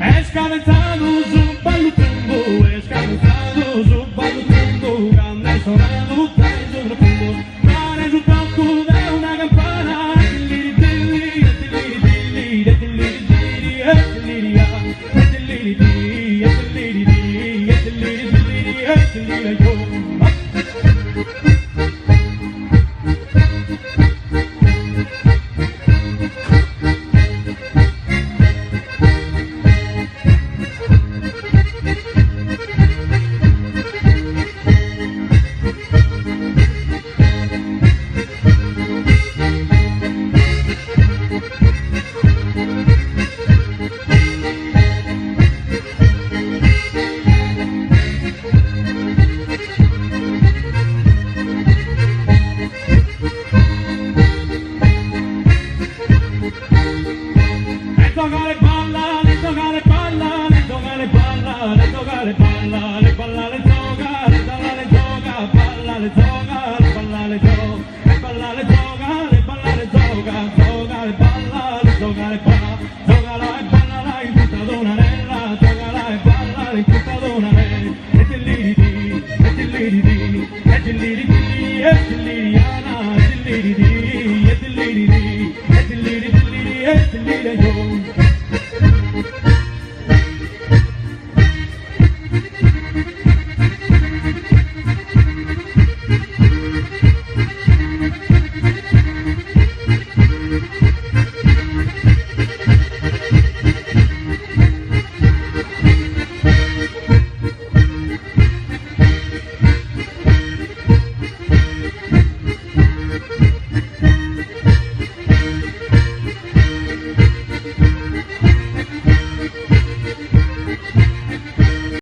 Est cadentzadu su ballu tundu, est cadentzadu su ballu tundu, cando est sonadu dae su profundu, paret su tocu de una campana, tilliri tilli e tilliri tilli e tilliri tilliri e tilliri ah, e tilliri ti e tilliri ti e tilliri tilliri e tilliri aiò. Le zogale balla, le zogale balla, le zogale balla, le zogale balla, le balla le zoga, le balla le zoga, balla le zoga, le balla le zoga, le balla le zoga, le balla le zoga, zoga le balla, le zoga le balla, zogala e ballala in punta d'un'anella, zogala e ballala in punta d'un'anella, e tilliri di, e tilliri di, e tilliri di, e tilliri ana, e tilliri di, e tilliri di, e tilliri tilliri, e tilliri yo.